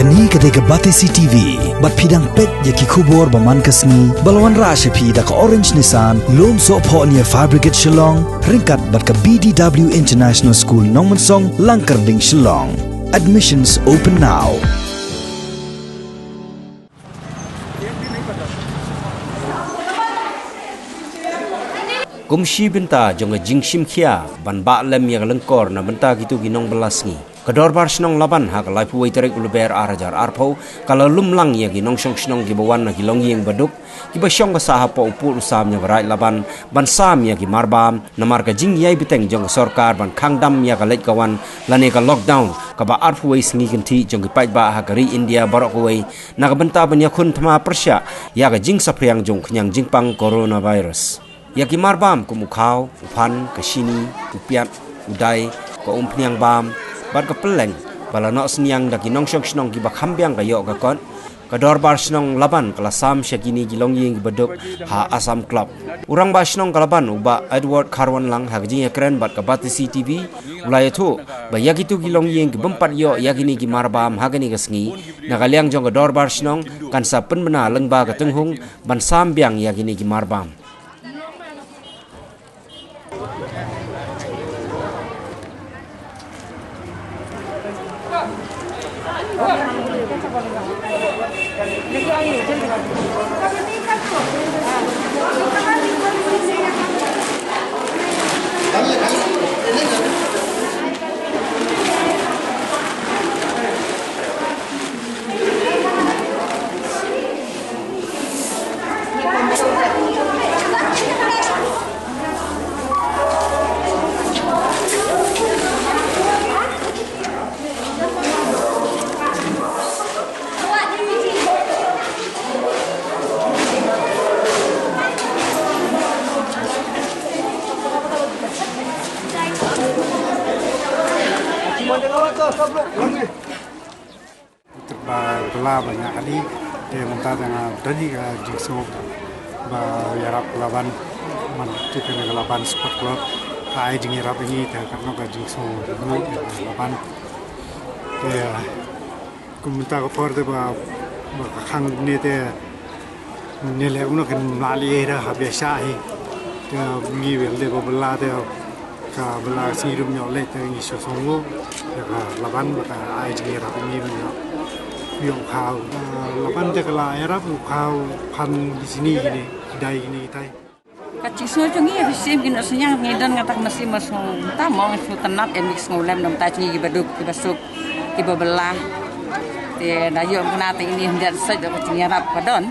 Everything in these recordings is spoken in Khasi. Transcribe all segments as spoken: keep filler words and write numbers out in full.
Kane ka dei ka Batesi T V, bad phi dang peit ïa ki khubor ba man ka sngi, ba la wanrah sha phi da ka Orange Nissan, Lumsohphoh near Fire Brigade Shillong, ryngkat bad ka B D W International School Nongmensong, Langkyrding, Shillong. Admissions open now. Kum shi bynta jong ka jingshim khia ban bah lem ïa ka lyngkor na bynta kito ki nongbylla sngi, ka Dorbar Shnong Laban ha ka laiphew wei tarik u Lber ar hajar arphew ka la lum lang ïa ki nongshong shnong kiba wan na ki longïing baduk, kiba shong ba sah hapoh u pud u sam jong ka Raid Laban ban sam ïa ki marbam, namar ka jingïai bteng jong ka sorkar ban khang dam ïa ka leit ka wan lane ka lockdown kaba arphew wei sngi kynthih jong ki paidbah ha ka ri India baroh kawei, na ka bynta ban ïakhun thma pyrshah ïa ka jingsaphriang jong u khñiang jingpang coronavirus. Ïa ki marbam kum u khaw, u phan, ka shini, u piat, u dai, ka umphniang bam, bad ka pylleng, ba la noh synñiang da ki nongshong shnong kiba kham biang ka ïoh ka kot, ka Dorbar Shnong Laban ka la sam sha kine ki longïing kiba duk ha Assam Club. U Rangbah Shnong ka Laban u Bah Edward Kharwanlang ha ka jingïakren bad ka Batesi T V, u la ïathuh ba ïa kito ki longïing ki bym pat ïoh ïa kine ki marbam ha kane ka sngi, na ka liang jong ka Dorbar Shnong kan sa pynbna lyngba ka tynghung ban sam biang ïa kine ki marbam. Ba bylla ba nga ali, te mynta te nga dei ka jingsngew ba ïarap Laban, man te ka Laban Sport Club, ka ai jingïarap ïa ngi te katno ka jingsngew Laban. Te kum mynta ka por te ba, ba ka khang ne te ne leh uno kin mlali era ha biasa hi. Te ngi wel de ba bylla te ka bylla sngi rum ïoh leh te ngi shu song lo. Te ka Laban ba ka ai jingïarap ngi rum ïoh. Ïoh khaw. Laban te ka la ïarap u khaw phan di sini gini. Dai gini tai. Ka jingsngew jong ngi ha ka mynsiem ki nongshong shnong ngi don nga ta ka mynsiem ba sngewtynnat em, ngi sngewlem namar ta jong ngi kiba duk kiba suk kiba bylla. Te da ïoh kane te ngi hynrei sait da ka jingïarap ka don.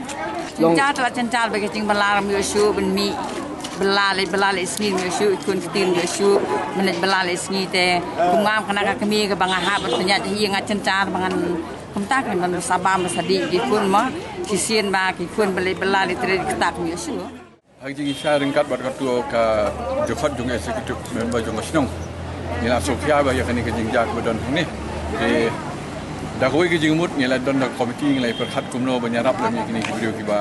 Jynjar te la jynjar ba ka jingbylla ram ïoh shuh ban mih bylla leit bylla leit sngi ïoh shuh, khun ktien ïoh shuh ban leit bylla leit sngi te kum ngam kane ka kmie kaba nga hap ban pynïaid hi nga jynjar ba ngan kumta kan ban sa bam ba sa dih ki khun mo shisien ba ki khun ba leit bylla leit trei kata kum ïoh shuh. Ha ka jingshisha ryngkat bad katto ka dkhot jong executive member jong ka shnong, ngi la sngewkhia ba ïa kane ka jingjia kaba don hangne. Te da kawei ka jingmut ngi la don da ka komiti ngi la pyrkhat kumno ban ïarap lem ïa kine ki briew kiba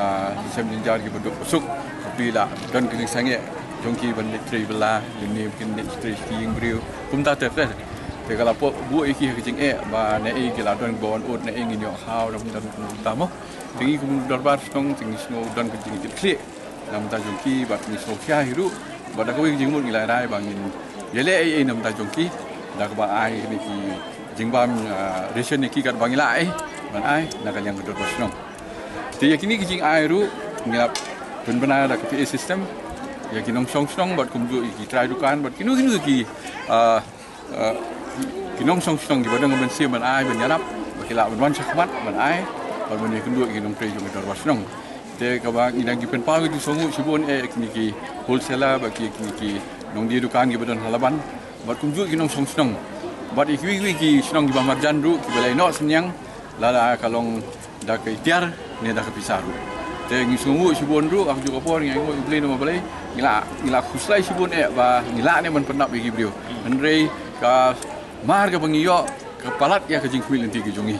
shem jingjia kiba duk suk. Ka phi la don ka jingsangeh jong ki ban leit trei bylla, lymne kin leit trei sha ki ïing briew. Kumta te te. Te ka la buh ïa ki ha ka jingeh ba naei ki la don ba wan ud naei ngin ïoh khaw da kumta kumta mo. Te ngi kum dorbar shnong te ngi sngew don ka jingkitkhlieh na bynta jong ki bad ngi sngewkhia hi ruh bad da kawei ka jingmut ngi la rai ba ngin ïaleh ei ei na bynta jong ki da kaba ai kine ki jingbam, ah, ration ïa ki katba ngi lah ei ban ai na ka liang ka dorbar shnong. Te ïa kine ki jingai ruh ngi la pynbna da ka P A system ïa ki nongshong shnong bad kumjuh ïa ki trai dukan bad kino kino ki, ah, ah, ki nongshong shnong kiba don ka mynsiem ban ai ban ïarap ba ki lah ban wan shakhmat ban ai bad ban ïakynduh ïa ki nongtrei jong ka dorbar shnong. Te kaba ngi dang ki pynpaw ki jingsngewnguh shibun eh kine ki wholesaler bad ki, kine ki nongdie dukan kiba don ha Laban bad kumjuh ki nongshong shnong bad ïa kiwei kiwei ki shnong kiba marjan ruh kiba la ïehnoh synñiang lada ka long da ka itiar ne da ka pisa ruh. Te ngi sngewnguh shibun ruh ha kajuh ka por ngi ainguh ïa U Blei namar balei ngi la, ngi la khuslai shibun eh ba ngi lah ne ban pyndap ïa ki briew. Hynrei ka mar kaba ngi ïoh ka palat ïa ka jingkhmih lynti ka jong ngi.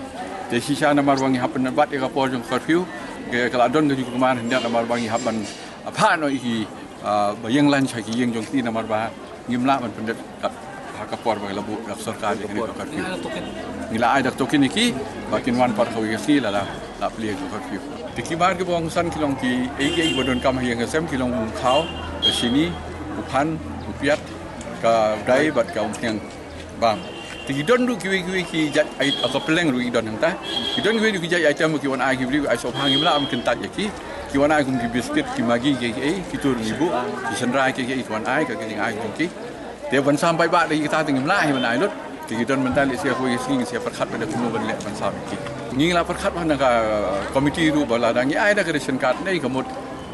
Te shisha namar ba ngi hap pynbat ïa ka por jong ka curfew, ka, ka la don ka jingkulmar hynrei namar ba ngi hap ban phah noh ïa ki, ah, ba ïeng lain sha ki ïing jong ki namar ba ngim lah ban pyndep kat ha Ka por ba la buh da ka sorkar ïa kane ka curfew. Ngi la ai da ka token ïa ki ba kin wan por kawei ka sngi la la la plie ka curfew. Te ki bar ki bong san ki long ki ei ki ei ba donkam ha ïing ha sem, ki long u khaw, ka shini, u phan, u piat, ka dai bad ka umphniang bam. Te ki don ruh kiwei kiwei ki jait ai ka peleng ruh ki don hangta. Ki don kiwei ruh ki jait item ki wan ai ki briew, ai sop hang, ngim lah ban kyntait ïa ki. Ki wan ai kum ki biscuit, ki Maggi, ki ei ki ei, ki tur ngi buh, ki shynrai, ki ei ki wan ai, ka ki jing ai kum ki. Te ban sam paidbah da kita te ngim lah hi ban ai lut. Te ki don mynta lehse kawei ka sngi ngin sa pyrkhat ba da kumno ban leh ban sam ïa ki. Ngi la pyrkhat ba na ka committee ruh ba lada ngi ai da ka ration card ne ka mut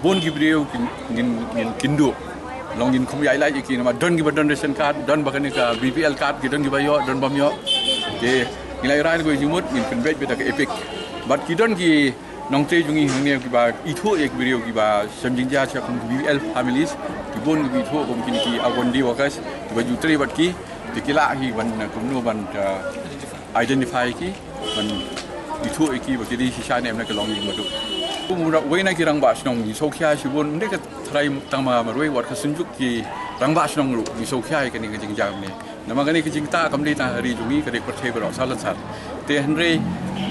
bun ki briew kin, ngin, ngin kynduh. Long ngin khum ïai lait ïa ki namar don kiba don ration card, don ba kane ka B P L card, ki don kiba ïoh, don bym ïoh. Te ngi la ïa rai na kawei ka jingmut ngin pynbeit beit da ka EPIC. Bad ki don ki nongtrei jong ngi hangne kiba ithuh ïa ki briew kiba shem jingjia sha kum B P L families, ki bun kiba ithuh kum kine ki Anganwadi workers kiba ju trei bad ki, te ki lah hi ban, uh, kumno ban, uh, identify ki, ban ithuh ïa ki ba ki dei shisha ne em na ka longïing baduk. Kum wei na ki rangbah shnong ngi sngewkhia shibun, ym dei ka tharai tang ma marwei, wat ka synjuk ki rangbah shnong ruh ngi sngewkhia ïa kane ka jingjia ne. Namar kane ka jingktah kam dei tang ha ri jong ngi, ka dei pyrthei baroh, salonsar. Te hynrei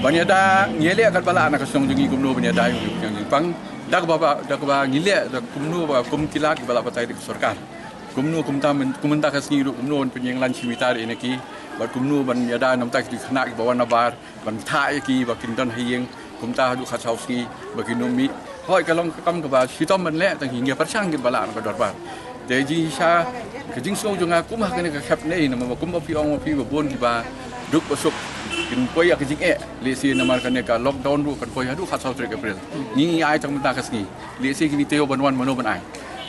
ban ïada ngi leh katba lah na ka shnong jong ngi kumno ban ïada ïa u pynïaid jingpang. Da kaba, da kaba ngi leh da kumno ba kum ki lad kiba la batai da ka sorkar. Kumno kumta myn-, kum mynta ka sngi ruh kumno ban pynïeng lan shi mitar ïa ki. Bad kumno ban ïada namar ki khynnah kiba wan nabar. Ban thah ïa ki ba kin don ha ïing kumta haduh khatsaw sngi ba kin ym mih. Hooid ka long ka kam kaba shitom ban leh tang hi ngi pyrshang kin ba lah na ka dorbar. Te jingshisha ka jingsngew jong nga kum ha kane ka khep ne namar ba kum ba phi ong ba phi ba bun kiba duk ba suk kin poi ïa ka jingeh. Lehse namar kane ka lockdown ruh kan poi haduh khatsaw tarik April. Ngi ngi ai tang mynta ka sngi. Lehse kine te ban wan mano ban ai.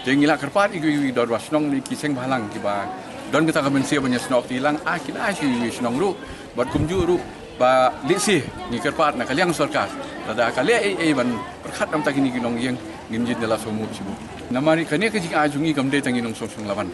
Te ngi la kyrpad ïa ki, ïa ki dorbar shnong ne ki seng bhalang kiba don kata ka mynsiem ban ïasnoh kti lang, ah, kin ai sha ki shnong ruh. Bad kumjuh ruh ba lehse ngi kyrpad na ka liang sorkar lada ka leh ei ei ban pyrkhat namar kine ki nongïing ngin jin da la sngewmut shibun. Namar kane ka jingai jong ngi kam dei tang ngi nongshong shnong Laban.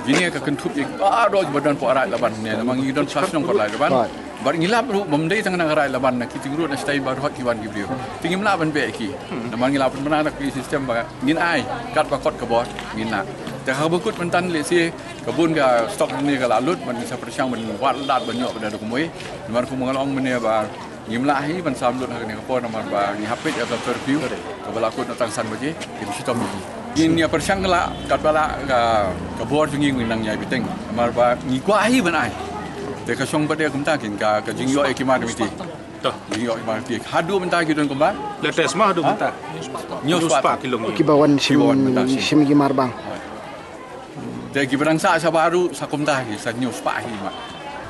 Kine ka kynthup ïa baroh ba don poh Raid Laban ne namar ngi don sha shnong poh Raid Laban. Bad ngi lap ruh bym dei tang na ka Raid Laban, na ki ting ruh na shatai baroh ki wan ki briew. Te ngim lah ban beh ïa ki. Namar ngi la pynbna na ka system ba ngin ai katba kot ka bor ngin lah. Te haba kut mynta lehse ka bun ka stock ne ka la lut ban sa pyrshang ban wad lad ban ïoh ba da kumwei. Namar kumba nga la ong mynne ba ngim lah hi ban sam lut ha kane ka por namar ba ngi hap peit ïa ka curfew kaba la kut na tang san baje, ngi shitom hi. Ngin ïa pyrshang ka la katba la ka, ka bor jong ngi ngin nang ïai bteng. Namar ba ngi kwah hi ban ai. Te ka shong pat de kumta kin ka, ka jingïoh ïa ki mar miti. Jingïoh ïa ki mar miti. Haduh mynta ki don kumba? Latest ma haduh mynta. Hynñiew spah ki long. Kiba wan shim, shim ki mar bang. Te kiba dang sah shabar ruh sa kumta hi, sa hynñiew spah hi ma.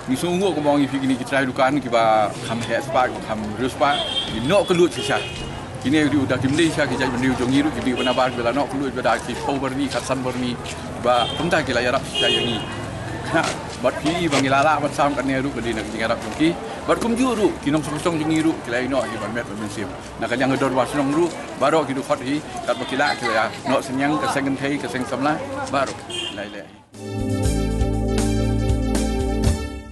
Ngi sngewnguh kumba ong ïa phi kine ki trai dukan kiba kham heh spah, kham hynriew spah, ki noh kylluid shisha. Kine ruh da kim dei shisha ki jaitbynriew jong ngi ruh ki dei ban nabar kiba la noh kylluid ba da ki phew byrni, khatsan byrni ba kumta ki la ïarap shisha ïa ngi. Bad phi ba ngi la lah ban sam kane ruh ka dei na ka jingïarap jong ki. Bad kumjuh ruh ki nongshong shnong jong ngi ruh ki la ïa noh hi ban met ban mynsiem. Na ka liang ka dorbar shnong ruh baroh ki dkhot hi katba ki lah ki la ïa noh synñiang, ka seng kynthei, ka seng samla, baroh ki la ïa leh hi.